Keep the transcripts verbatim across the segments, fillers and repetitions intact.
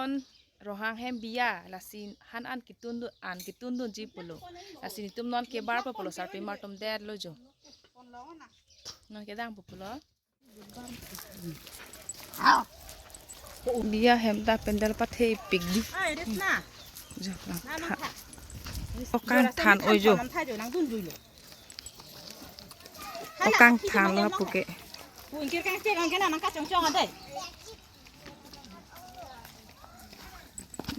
Non Ronghang hem biya, lasi han an ketun dun, an ketun dunji pulo. Lasi netum non kebarpo pulo, sarpimar atum detlo jo. Non kedampo pulo. Biya hem ta pandal pathepik di. Jo, lang tha. O kangthan oi jo. O kangthan lo puke.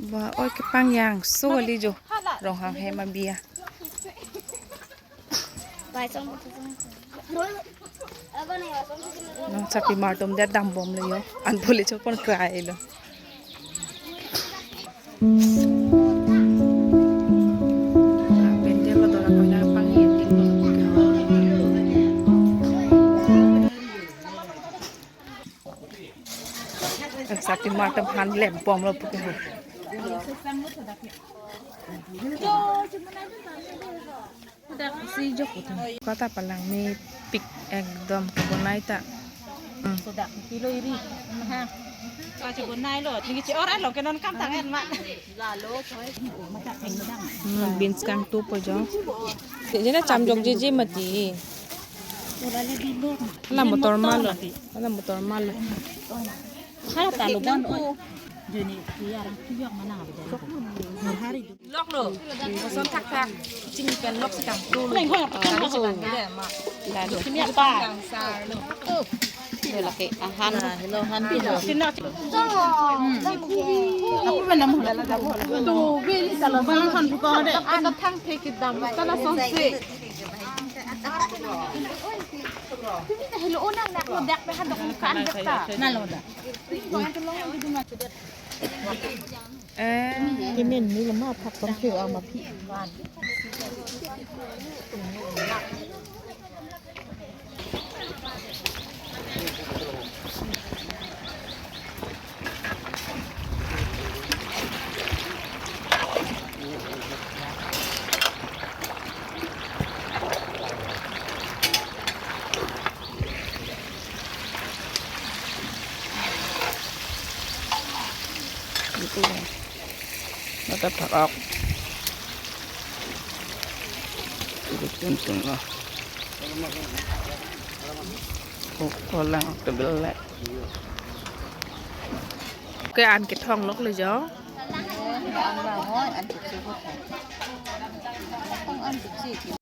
Ba, oi kepangvangso kali jo. Ronghang hem abiya. Non sarpimar atum det dambomlo jo. An pule chopon krailo. Pandal lo dora koina pangye dinglo. Eh, sarpimar atum han lembomlo puke ho. Kota palangmepik ekdom kebonai ta. Hmm. Sodak kilo iri. Ha. Kachi bonai lo. Tinggi chi ora lo kenon kam tangan ma. Hmm, beans kangtupo jo. Jena chamjok jeje mati. Hala motor malo. Hala motor malo. Hala talo bon. Jeni ya rang tuyok mana. Hari. Lok lo, koson thakthak, chini pen lok si kangtu lo. Neng hoi apa kan? Kali si kangtu lo, ma. Lalo. Kini apa? Kangsar lo. Lo laki, ah, han. Nah, hello, han. Sino. Hmm. Apa mana mo? Tu beli kalau bang han buka de. Ada thang the kedam, tala sonse. Hello, unang nak lo dak pe han dok kan dak ta. Na lo dak. Eh. Kemen ni lama phak tong keu ama phi. Ito. Mata parak. Ito, ito, ito. Ko lang tebelek. Ke an kethong lok le jo.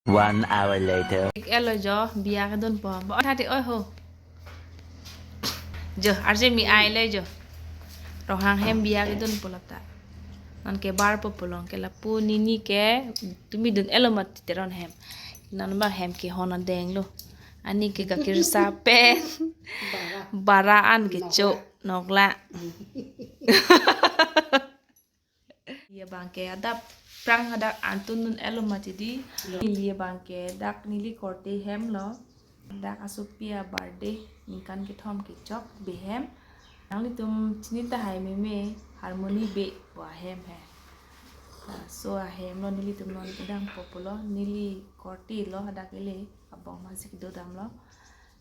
One hour later. Ik elo jo, biya kedunpo. Ba thati oi ho. Jo, arje mi ai le jo. Ronghang hem biya kedunpo lata. Non kebarpo pulo ke lapu nini ke tumi dun elo mati Teron hem. Non ba hem kehon adeng lo. Ani ke gakir sa pen. Bara an kecho nokla. Ye abang ke adap prang hadak an tun dun elo mati di. Ye abang ke dak neli korte hem lo. Dak asopi a birthday ningkan kethom kechok behem. Nanglitum chini tahai meme Harmony Bey pu ahem he. Laso ahem lo nelitum non kedampo pulo, neli korte lo hadak ili abong masih kedo damlo.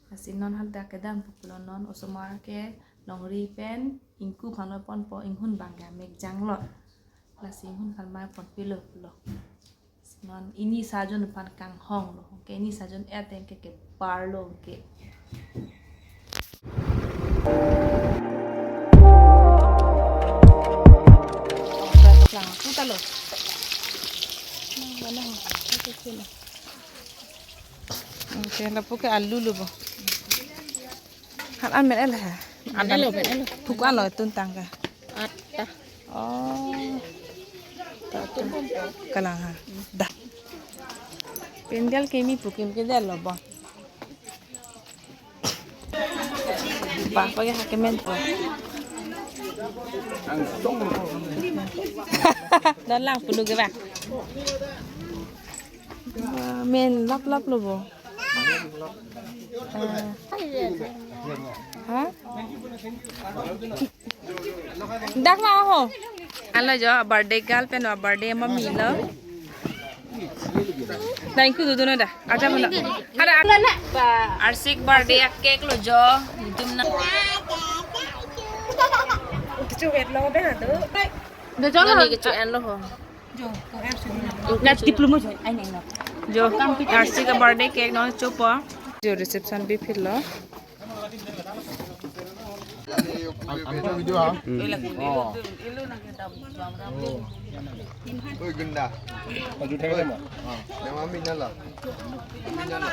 Lasi non hadak kedampo pulo non osomar ke longri pen ingku phano ponpo, inghun abang ke amek janglo. Lasi inghun kalmai ponpilo pulo. Non ini sajun pan kanghong lo. Ke ini sajun eteng ke kebar lo ke. Lang, puta lo. Mana? Oke, lapu ke alu lo bo. Han an men el ha. Men elo, men elo. Thuk an lo tun tang ka. Atta. Oh. Kalang ha. Dah. Pandal kimi pu kimi ke detlo bo. Ba, pagi ha kemen po. Langsung. Dan lang pulu ke ba. Ba, men lap lap lo bo. Ah. Ha? Dak la ho. Alo jo, birthday girl pen birthday mami lo. Thank you, dudu na da. Aja mana? Ada, ada. Arsik birthday a cake lo jo. Dum na. Chuvet lo be hado. Dojo lo. Nani kecho-en lo ho. Jo, ko er sini. Last diploma jo, ai neng lo. Jo, Arsi ka birthday cake nangchopo. Jo reception bi phit lo. Am, am video ha? Oi, gunda. Maju thek mo. Ah, memang minala. Minala.